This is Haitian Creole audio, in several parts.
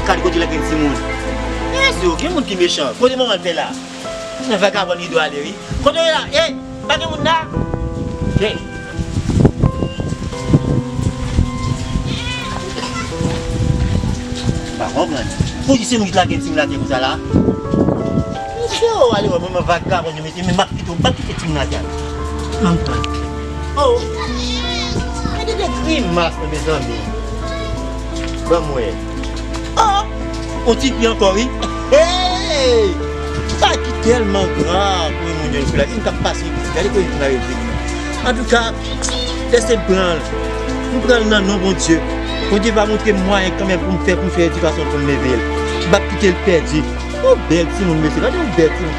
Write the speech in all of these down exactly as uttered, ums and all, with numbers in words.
Gad kote l gen timoun. Mesye, gen moun ki mechan. Kote manman l pè la? Nan vagabon li dwe ale, wi. Kote w ye la? Ey, pa gen moun la? Ey. M pa konprann. Pou di se moun ki lage timoun atè konsa la? Mesye, w ale wè manman vagabon yo mete, men m ap kite w, m ap kite timoun atè. M ap pran. Oh! Gade de grimas, mezanmi. Ban m wè. Oh! On ti pye ankò, wi. Hey! Sa ki tèlman grav pou yon moun yo fè la. Yon k ap pase, gade kote moun la rete. Antouka, lèse m pran l. M pran l nan non Bondye. Bondye va montre m mwayen kanmenm pou m fè, pou m fè edikasyon pou m leve l. M p ap kite l pèdi. Yon bèl timoun, mesye. Gade yon bèl timoun.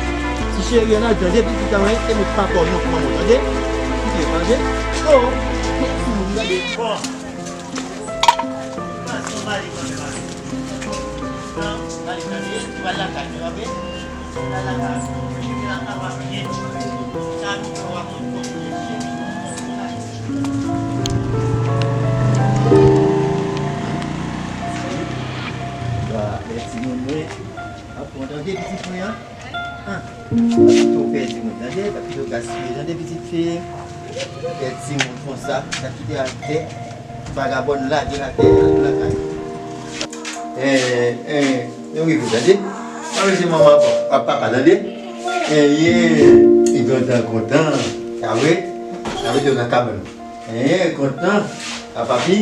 Ti cheri, ann al tande, pitit an, wi, se mwen k papa w, non, manman w, tande? Kite, tande? Oh, bèl timoun, gade. Bon. Pase yon mari kanmenm, mari. Non, mari, tande, li pral lakay, tande, tande? Li pral lakay. Li pral lakay, pa bliye. Sa, nou, nou, nou, nou, nou, Ba, bèl timoun, wi. Ap pran tande pitit mwen an. Ah, pa kite w pèdi moun, tande? Pa kite w gaspiye, tande, pitit fi? Pèdi moun konsa, sa kite atè, vagabòn lage l atè, al lakay. Eh, eh, yo rive, tande? Pa mete manman ankò, pa papa, tande? Eh, ye, li kontan, kontan. Sa vre? Sa vle di yo nan kabann. Eh, kontan. A papi?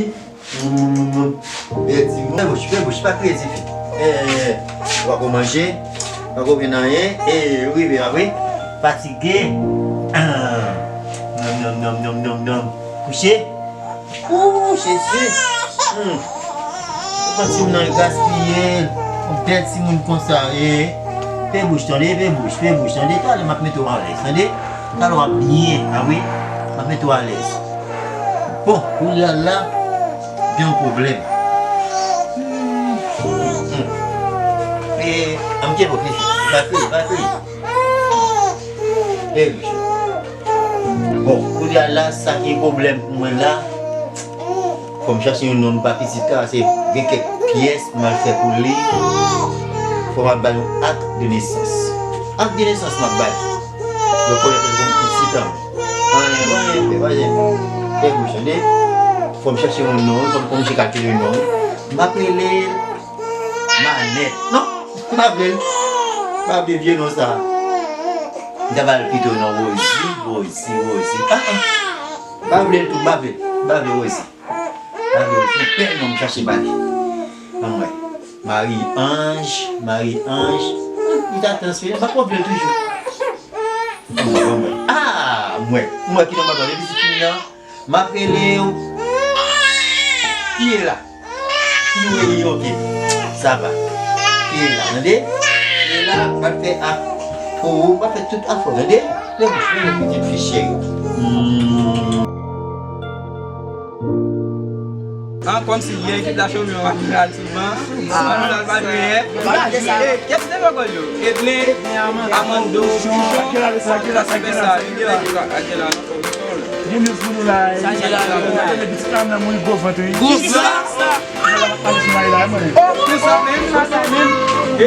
Bèl timoun. Fè bouch, fè bouch, pa kriye tifi. Eh, eh, eh. Ou pa ko manje, pa ko byen anyen. Eh, ou rive la, wi. Fatige. Ah. Nonm, nonm, nonm, nonm, nonm, nonm. Kouche. Ooh, Jezi. Hmm. Ou pran timoun nan gaspiye. Yon bèl timoun konsa, eh. Fè bouch, tande, fè bouch, fè bouch, tande. Talè m ap mete w alèz, tande. Talè w ap byen, a wi. M ap mete w alèz. Bon, kounye a la, gen yon pwoblèm. Hmm. E, ann kenbe w, pitit. Pa kriye, pa kriye. Bèl wi. Bon, kounye a la, sa ki pwoblèm pou mwen la, fò m chache yon nonm pa pitit la, se gen kèk pyès m al fè pou li. Fò m al ba l yon ak de nesans. Ak de nesans m ap ba l. Yo konèt l kòm pitit an. Anyen, anyen, fè, anyen. Fè bouch, tande. Fò m chache yon non, fò m, fò m chèche kalkile non. M ap rele Manèt. Non, m pa vle l. M pa vle vye non sa. M ta ba l pito non Rozi, Rozi, Rozi. Ah, ah. M pa vle l tou, m pa vle l. M pa vle Rozi. M pa vle Rozi. Yon bèl non m chache ba li. Ann wè. Marie Ange, Marie Ange. Li ta transfere, m pa ko vle l toujou. Ann wè, ann wè. Ah, m wè. M wè ki non m ap ba li, pitit fi nan. M ap rele w. Ki ye la? Ki ye, oke. Sa va. Ki ye la, tande? Ki ye la, m ap fè ak pou ou, m ap fè tout afè w, tande? Leve, leve, pitit fi cheri. Hmm. An, kòmsi yè ekip la chonmen an, rapidman. Siman nou al pa jwe yè. E, kiyès ki te fè gòl yo? Edlin, Amando, Pichon, Sipè sa, li te la, Angela. Gen news pou nou la. Sa se la, la, la. Pitit la nan mouri gwo vant, wi. Gwo vant. Gwo vant, mwen. Oh, se sa menm, se sa menm. E, e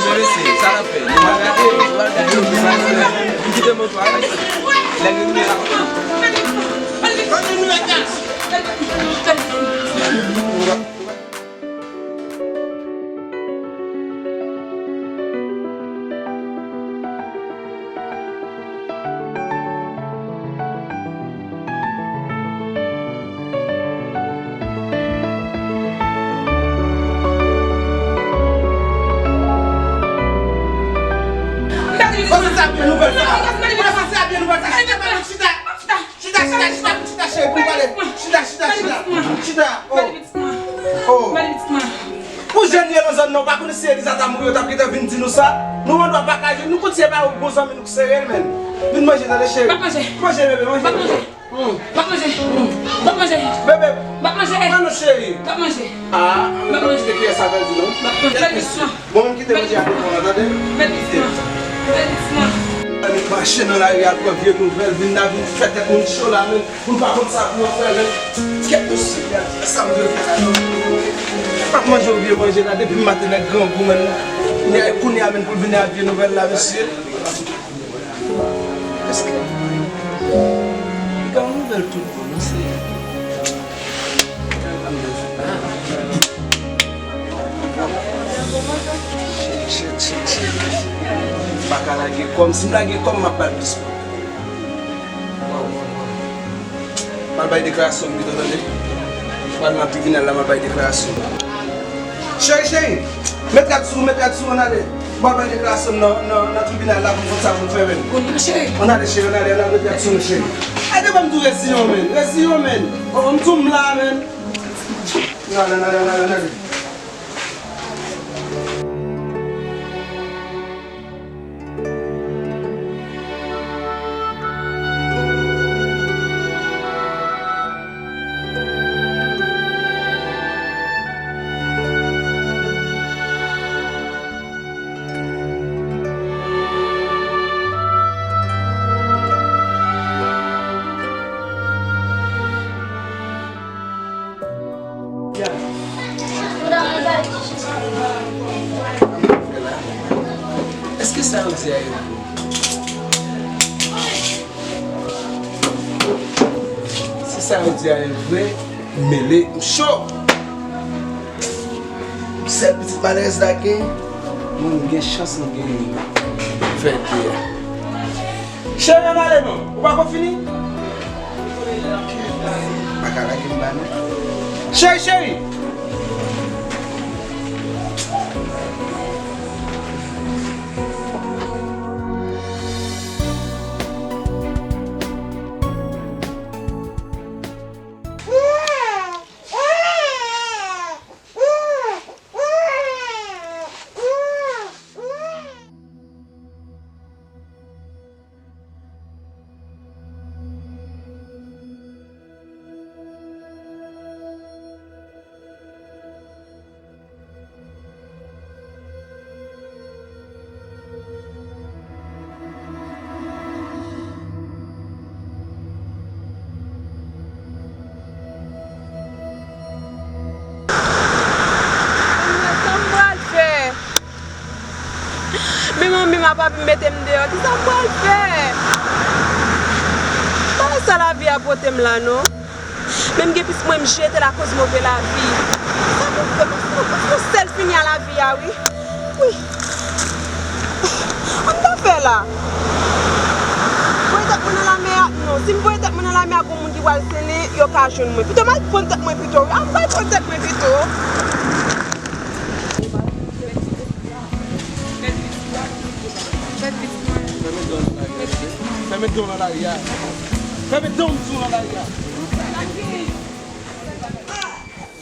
bebe, se sa l ap fè. Nou va gade, nou va gade, nou va gade. Li kite moto a, lè nou la. Chita, chita, chita, chita, chita, chita, chita, chita, chita, chita, chita, chita, chita, chita, chita, chita, chita, oh. Oh. Pou jèn yo nan zòn nan, ou pa konn si Eliza ta mouri, yo t ap gentan vin di nou sa. Nou mandwa pakaje, nou konn se pa yon bon zanmi nou k sere l, menn. Vin manje, tande, cheri. M ap manje. Manje, bebe, manje. M ap manje. Hmm. M ap manje. M ap manje. Bebe. M ap manje. Pran non, cheri. M ap manje. Ah, m ap manje. Kite kiyès sa pèdi, non? M ap manje. Bèl pitit mwen. Bon, menm kite manje a devan, tande? Bèl pitit mwen. Bèl pitit mwen. Annik mache nan lari a, pran vye nouvèl, vin la, vin fè tèt moun cho la, menm. Moun pa konn sa pou yo fè, men kèt nou sipè, sa m dwe fè la, non? M ap Manje yon vye manje la, depi maten nèg grangou, menn. Kounye a, kounye a, menn, pou l vini ak vye nouvèl la, mesye. Èske li gen yon nouvèl tout bon, non, se... Shit, shit, shit, shit. M pa ka lage kò m. Si m lage kò m, m ap ba l plis pwoblèm. M al bay deklarasyon m pito, tande. M al nan tribinal la, m al bay deklarasyon m. Cheri, cheri, met rad sou ou, met rad sou ou, ann ale. M al bay deklarasyon m nan, nan, nan tribinal la pou m konn sa pou m fè menm. Kounye a, cheri. Ann ale, cheri, ann ale, ann al met rad sou nou, cheri. Ay, devan m di w reziyen w, menn. Reziyen w, menn. O, m di w m la, menn. Ann ale, ann ale, ann ale, ann ale. Èske sa yo di a yo vre? Si sa yo di a yo vre, m mele, m cho. Sèl pitit malèrèz la gen, mwen m gen chans mwen gen fè de a. Cheri, ann ale non. Ou pako fini? Pa ka lage m ba non. Cheri, cheri! Sa m pral fè? Men manmi m ap ap mete m deyò, kisa m pral fè? Bagay sa lavi a pote m la non. Men m gen pis mwen m jete l akoz move lavi. Sa pou fè m, pou sèl fini a lavi a wi. Wi. An m ta fè la? Voye tèt mwen nan lamè a? Non, si m voye tèt mwen nan lamè a, gon moun ki pral sennen, yo ka jwenn mwen. Pito m al prann tèt mwen pito wi. An m pral prann tèt mwen pito. Fèmen dan w nan lari a. Fèmen dan w nan lari a. Fèmen dan w di w nan lari a.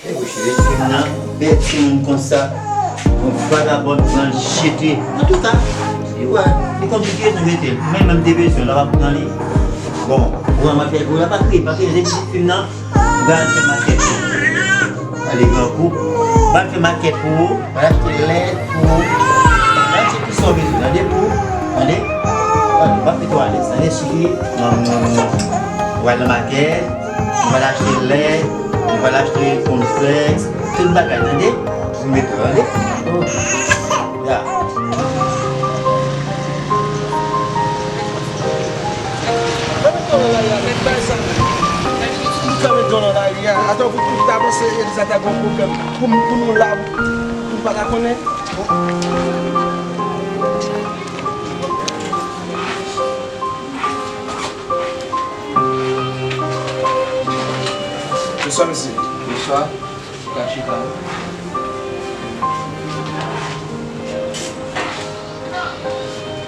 Ey, cheri, ti moun nan, bèl ti moun konsa. Yon vagabon pran l jete. Antouka, li wè, li konplike nou jete l. Men menm te bezwen l, l ap pran li. Bon, ou wè mwen fè pou l, pa kriye, pa kriye, se ti fi m nan. M pral fè makèt pou ou. Gade gran koup. M pral fè makèt pou ou. M pral achte lèt pou ou. M pral achte tout sa w bezwen. Tande pou ou. Tande? Tande, m ap fè twò alèz. Tande, cheri? Non, non, non. M pral nan makèt. M pral achte lèt. M pral achte kònflèks. Tout bagay, tande? Pou m mete, tande? Oh. Ya. Fèmen dan w nan lari a, mèt bay sa. Fèmen dan w nan lari a. Atò, pou tout ta panse Eliza ta gen yon pwoblèm. Pou, pou nou la, pou nou pa ta konnen. Bonswa, mesye. Bonswa. Ou ka chita wi.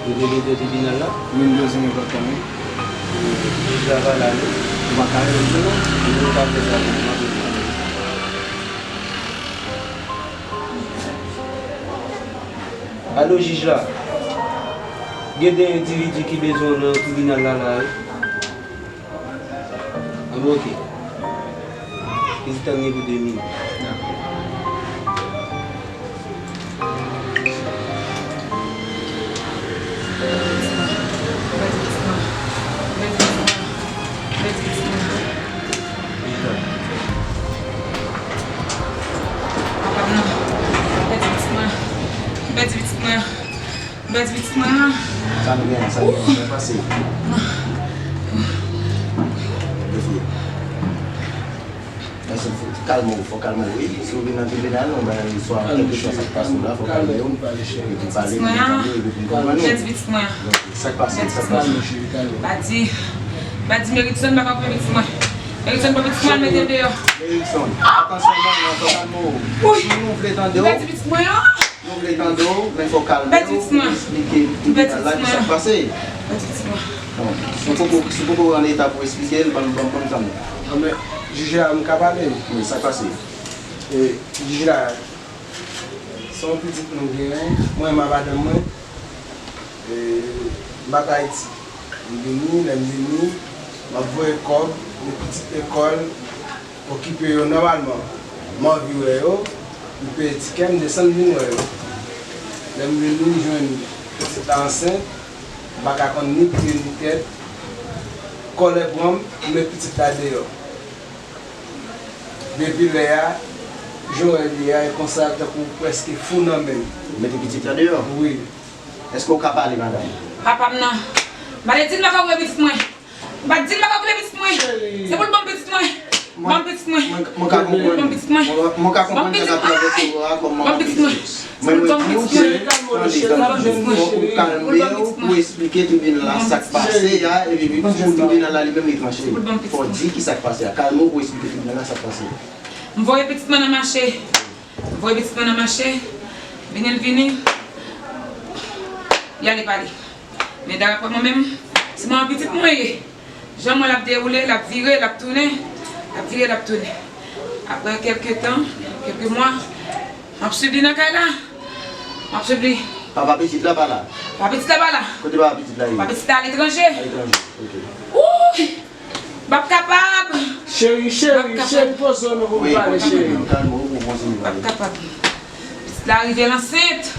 Ou te gen de tribinal la? Wi, m bezwen yon lòt fanmi. Jij la pa la non. Ou pa ka jwenn li non. Ou ka fè sa pou mwen. Alo, jij la. Gen de endividi ki bezwen w nan tribinal la la wi. Anben, oke. Vizitè m gen pou de minit. Dakò. Pèdi pitit mwen an. Sa nou genyen, sa nou genyen, sa pase. Yo fè. Mwen se fou. Kalme w, fò w kalme w, wi. Si w vin nan tribinal, nou bay istwa, kèlkeswa sa k pase w la, fò w kalme w. Epi pale, pou nou tande, epi pou nou konprann ou. Pèdi pitit mwen an. Sa k pase, sa k pase. Pa di, pa di Meritson pa ka okoupe pitit mwen. Meritson pran pitit mwen, al mete l deyò. Meritson, atansyon, non, non, fò w kalme w. Si nou vle tande w. Pèdi pitit mwen an. Nou vle tande w, men fò w kalme w, pou w eksplike tribinal la ki sa k pase. Bon, si w poko, si w poko an eta pou w eksplike l, ban m, ban m, ban m tann ou. Anben, jij la, m ka pale? Wi, sa k pase? E, jij la, se yon pitit nou genyen, mwen, m ak madanm mwen. E, m pa t Ayiti. M vini, lè m vini, m ap voye kòb, met pitit lekòl, okipe yo nòmalman. M anvi wè yo, m peye tikè, m desann vin wè yo. Lè m vini, m jwenn pitit la ansent, m pa ka konn ni pye ni tèt. Kòlè pran m, m met pitit la deyò. Depi lè a, jan w wè l ye a, e konsa, tankou prèske fou nan men m. Ou mete pitit la deyò? Wi. Èske w ka pale, madanm? Papa m nan. M pa t di l m pa ka okipe pitit mwen. M pa t di l m pa ka okipe pitit mwen. Se pou l ban m pitit mwen. Ban m pitit mwen. Mwen, mwen ka konprann. Ban m pitit mwen. Mwen, mwen ka konprann sa k ap travèse w a kòm manman pitit. Men mwen di w, tande, tande, fò w kalme w pou w eksplike tribinal la sa k pase a, epi pou tribinal la li menm li tranche. Fò w di ki sa k pase a. Kalme w pou w eksplike tribinal la sa k pase. M voye pitit mwen nan mache. M voye pitit mwen nan mache. Vini l vini. Li ale pale. Men daprè mwen menm, se manman pitit mwen ye. Jan m wè l ap dewoule, l ap vire, l ap tounen, l ap vire, l ap tounen. Aprè kèlke tan, kèlke mwa, m ap swiv li nan kay la. M ap swiv li. Papa pitit la pa la? Papa pitit la pa la. Kote papa pitit la ye? Papa pitit la aletranje. Aletranje, ok. Wouy! M p ap kapab. Cheri, cheri, cheri, poze w non pou m pale, cheri. Kalme w, kalme w, kontinye pale. M p ap kapab. Pitit la rive l ansent.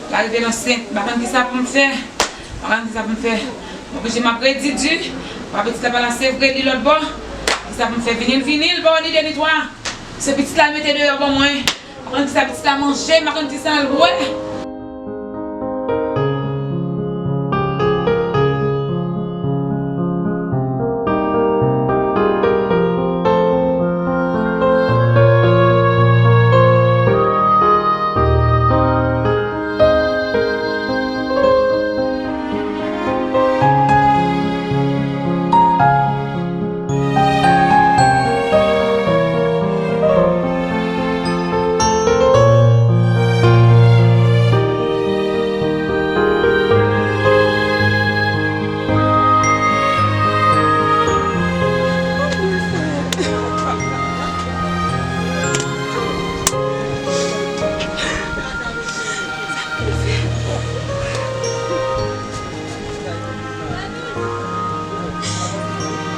L rive l ansent. M pa konn kisa pou m fè. M pa konn kisa pou m fè. M oblije m ap redi di. Papa pitit la pa la, se vre li lòt bò. Kisa pou m fè? Vini l vini, l pa yon ni de ni twa. Se pitit la l mete deyò ban mwen. M pa konn kisa pitit la manje, m pa konn kisa l bwè.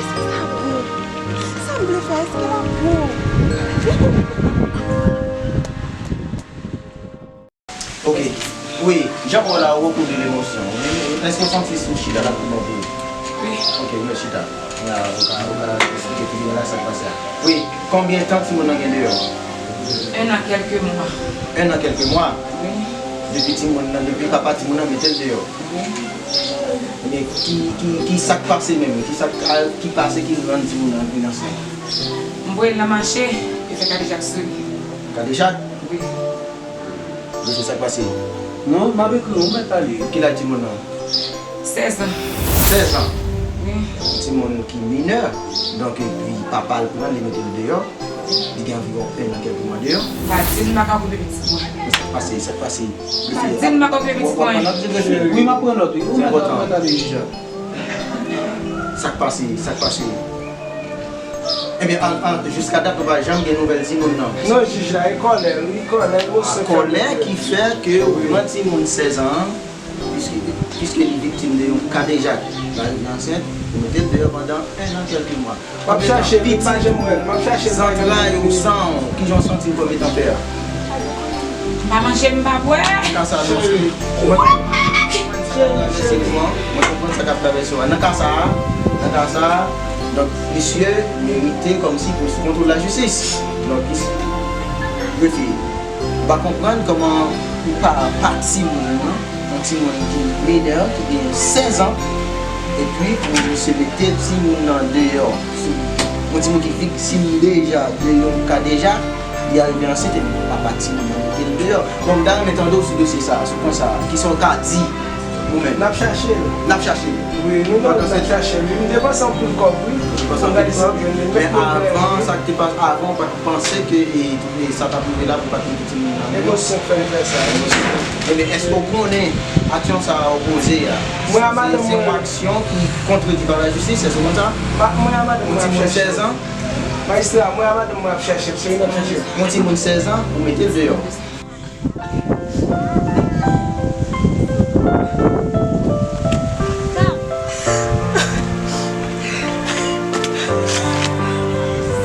Èske sa bon? Sa m vle fè, èske l ap bon? Ok. Wi, jan w wè la, ou rekouvri lemosyon. Èske w santi si w chita, l ap pi bon pou ou? Wi. Ok, wi, chita. La, ou ka, ou ka eksplike tribinal la sa k pase a. Wi, konbyen tan timoun nan gen deyò? Un an, quelques mois. Un an, quelques mois? Wi. Depi timoun nan, depi papa timoun nan mete l deyò? Wi. Men ki, ki, ki sa k pase menm? Ki sa k, ki pase ki rann timoun nan vin ansent? M voye l nan mache, yo fè kadejak sou li. Kadejak? Wi. Mesye, sa k pase? Non, m ap ekri w, ou mèt pale. Ki laj timoun nan? Sèz an. Sèz an? Wi. Yon timoun ki minè, donk, epi papa l pran l, li mete l deyò. Li gen anviwon un an kèlke mwa deyò. Pa di m pa ka okipe pitit mwen. Sa k pase, sa k pase? Pa di m pa ka okipe pitit mwen. Wi, m ap pran nòt, wi. Ou mèt, ou mèt ale, jij la. Sa k pase, sa k pase? Ebyen, an, an, jiska dat, nou pa janm gen nouvèl timoun nan. Non, jij la, e kòlè, wi, kòlè, emosyon. Kòlè ki fè ke ou pran timoun sèz an, piske, piske li viktim de yon kadejak, la rive ansent, ou mete l deyò pandan un an kèlke mwa. M ap chache l, m pa janm wè l. M ap chache l, m pa janm wè l. Zantray ou, san w, kijan w santi w kòm etan pè a? M pa manje, m pa bwè. Nan ka sa, non, se, mwen, mwen konprann sa k ap travèse w a. Nan ka sa a, nan ka sa a, donk, misye merite kòmsi pou sou kontwòl lajistis. Donk, isi, grefye, ou pa konprann kòman ou pa, pa timoun nan, Yon timoun ki minè, ki gen sèz an, epi pou misye mete timoun nan deyò. Yon timoun ki viktim deja de yon ka dejak, li arive ansent, epi papa timoun nan mete l deyò. Bon, m ta renmen tande w sou dosye sa a, sou pwen sa a. Kisa w ka di ou menm? N ap chache l. N ap chache l. Wi, nou menm n ap chache l. Wi, m depanse anpil kòb, wi. Ou depanse anpil kòb. Men avan, sa k te pase avan, w pa t panse ke, e, e sa t ap rive la pou w pa t mete timoun nan deyò? Emosyon k fè l fè sa. Emosyon. Ebyen, èske w konnen aksyon sa a w poze a? Mwen a madanm mwen. Se yon aksyon ki kontredi pa lajistis, èske w konn sa? Mwen a madanm mwen ap chache. Yon timoun sèz an. Majistra, mwen a madanm mwen ap chache, se nou n ap chache. Yon timoun sèz an, ou mete l deyò.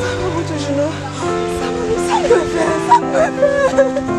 Sa pa bon toujou non. Sa pa bon, sa m dwe fè? Sa m dwe fè?